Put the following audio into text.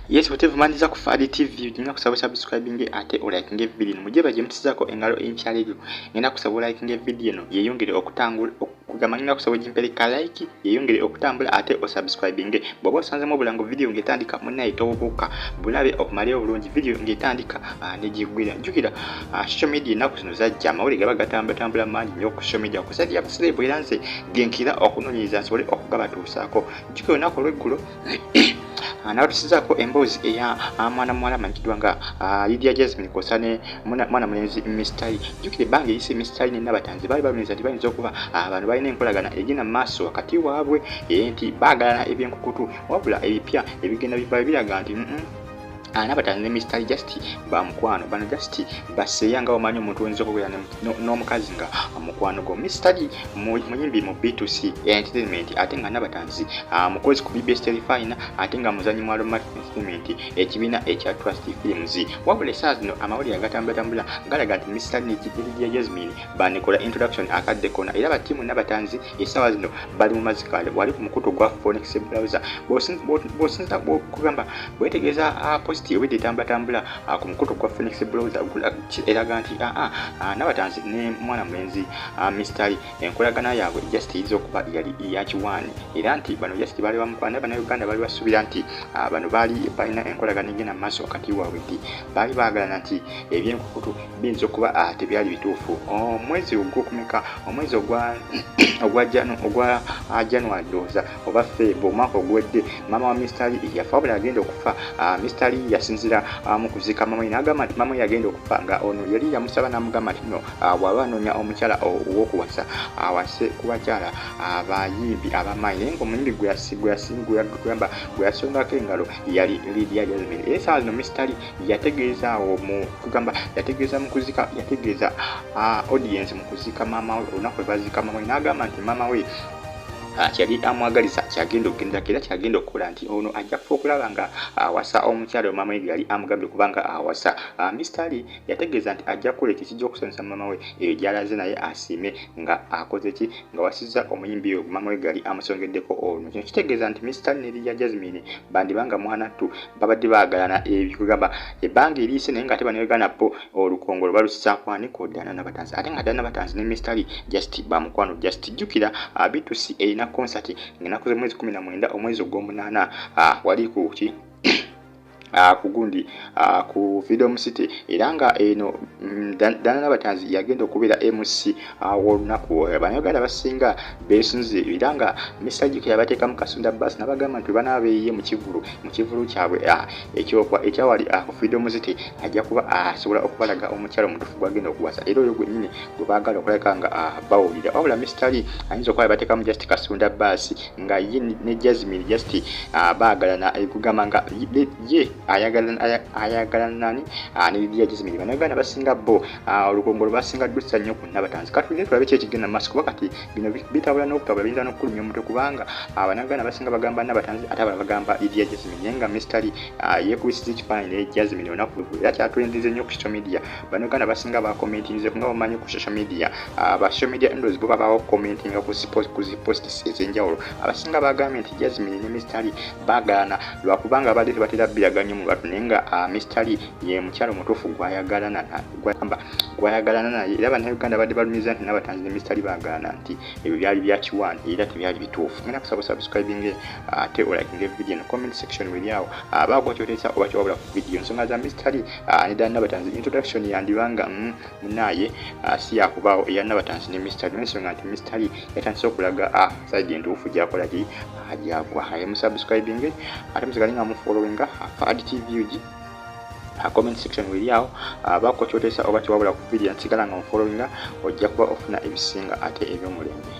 Yes, bwetevumaniza ku Fadi TV, ngenda kusaba subscribing ate olikinge video eno. Mujje baje mutizaako engalo empya leero. Ngenda kusaba olikinge video eno yeeyongere okutangula okugamba, ngenda kusaba ogimpereka like yeeyongere okutambula ate osubscribinge. Bw'oba osanzemu obulango video ng'etandika, munnaye tobubuuka, bulabe okumaleyo obulungi video ng'etandika negiggwira. Jjukira social media ennaku zino zajja, amawulire gaba gatambulatambula mangi nnyo ku social media ku side ya celeb, era nze genkira okunoonyereza nsobole okugabatuusaako. Jjukira olunaku olw'eggulo nabatusizaako emboozi eya mwana muwala amanyikiddwa nga Lydia Jasmine kwosa ne mwana mulenzi Mr. Lee. Jjukira ebbanga eriyise Mr. Lee ne Nabatanzi baali balumiriza nti bayinza okuba bano balina enkolagana egenda mu maaso wakati waabwe, nti baagalana ebyenkukutu, wabula ebipya ebigenda bivaayo biraga nti Nabatanzi ne Mr. Lee just bamukwano. Bano just baseeya nga omanyi omuntu oyinza okubeera n'omukazi nga mukwano gwo. Mr. Lee muyimbi mu B2C Entertainment, ate nga Nabatanzi mukozi ku BBS Terefayina, ate nga muzanyi mu Aromatic Entertainment, ekibiina ekya Trust Films. Wabula essaawa zino amawulire agatambulatambula galaga nti Mr. Lee ne Lydia Jasmine banekola introduction akadde kona, era batiimu Nabatanzi essaawa zino bali mu mazika wali ku mukutu gwa Phoenix Browser. Bw'osinza kugamba bwetegeeza post obwedda etambulatambula ku mukutu gwa Phoenix Browser eraga nti Nabatanzi ne mwana mulenzi Mr. Lee enkolagana yaabwe just eyinza okuba yali yakiwaani, era nti bano just baali bamukwano. Bannayuganda baali basuubira nti bano baali balina enkolagana egenda mu maaso wakati waabwe, nti baali baagalana, nti ebyenkukutu biyinza okuba tebyali bituufu. Omwezi ogwokumeka, omwezi ogwa January ndowooza oba Feb omwaka oguwedde, maama wa Mr. Lee yafa. Wabula agenda okufa, Mr. Lee yasinzira mu kuziika maama we n'agamba nti maama we yagenda okufa nga ono yali yamusaba n'amugamba nti no, bw'aba anoonya omukyala ow'okuwasa awase ku bakyala abayimbi ab'amaanyi, naye ng'omuyimbi gwe yasongako engalo yali Lydia Jasmine. Era essaawa zino Mr. Lee yategeeza awo mu kugamba, yategeeza mu kuzika, yategeeza audience mu kuziika maama we, olunaku lwe baziika maama we, n'agamba nti maama we kyali amwagaliza kyagenda okugendako era kyagenda okukola, nti ono ajja kufa okulaba nga awasa omukyala maama we yali amugambye kubanga awasa. Mr. Lee yategeeza nti ajja kukola ekyo kijja okusanyusa maama we eyo gy'alaze, naye asiime nga akoze ki, nga wasizza omuyimbi oyo maama we gali amusongeddeko ono. Kino kitegeeza nti Mr. Lee ne Lydia Jasmine bandibanga mwana ttu babadde baagalana ebikugamba ebbanga eriyise, naye nga ate bannayuganda bo olukongolo balusisaako ani? Ku Diana Nabatanzi, ate nga Diana Nabatanzi ne Mr. Lee just bamukwano. Just jjukira B2C erina concert ng'ennaku z'omwezi 19 omwezi ogw'omunaana wali ku ki, ku gundi ku Freedom City, era nga eno Diana Nabatanzi yagenda okubeera MC w'olunaku. Bannayuganda basinga beesunze, era nga Mr. Jiko yabateekamu kasunda bus n'abagamba nti banaaba beeyiye mu kivulu kyabwe ekyawali ku Freedom City, ajja kuba asobola okubalaga omukyalo omutuufu gwagenda okuwasa, era oyo gwennyini gwe baagala okulabika nga bawulira. Wabula Mr. Lee ayinza okuba yabateekamu just kasunda bus nga ye ne Jasmine just baagalana, kugamba nga ye ayagalana nani? Ne Lydia Jasmine. Bannayuganda basinga bo olukongolo basinga ddusa nnyo ku Nabatanzi. Katulire tulabe ki ekigenda mu maaso, kuba kati bino bitabula n'okutabula, biyinza n'okukulumya omutwe, kubanga Bannayuganda basinga bagamba Nabatanzi ate abalala bagamba Lydia Jasmine, naye nga Mr. Lee yeekubisiza ekifaananyi ne Jasmine olunaku lwe era kyatulindirize nnyo ku social media. Bannayuganda basinga bakomentinze nga bamanyi ku social media, ba social media handles bo babaawo commentinga ku zi posts ez'enjawulo. Abasinga bagambye nti Jasmine ne Mr. Lee baagalana lwakubanga abadde tebatera bbiraga nnyo mu lwatu, naye nga Mr. Lee ye mukyalo omutuufu gwayagalana, gwagamba gwayagalana naye. Era Bannayuganda badde balumiza nti Nabatanzi ne Mr. Lee baagalana, nti ebyo byali bya kiwaani era tebyali bituufu. Ngenda kusaba subscribing ate olikinge video no comment section weri awo abaako kyoteesa oba kyewabula ku video ensonga za Mr. Lee ne Diana Nabatanzi. Introduction yandibanga munaaye si yakubaawo eya Nabatanzi ne Mr. Lee, n'ensonga nti Mr. Lee yatandise okulaga side entuufu gyakola ki, gyagwa. Aye musubscribing ate musigale nga mufollowinga Fad TV UG. Comment section weri awo abaako kyoteesa oba kyewabula ku video. Nsigala nga mufollowinga, ojja kuba ofuna ebisinga ate eby'omulembe.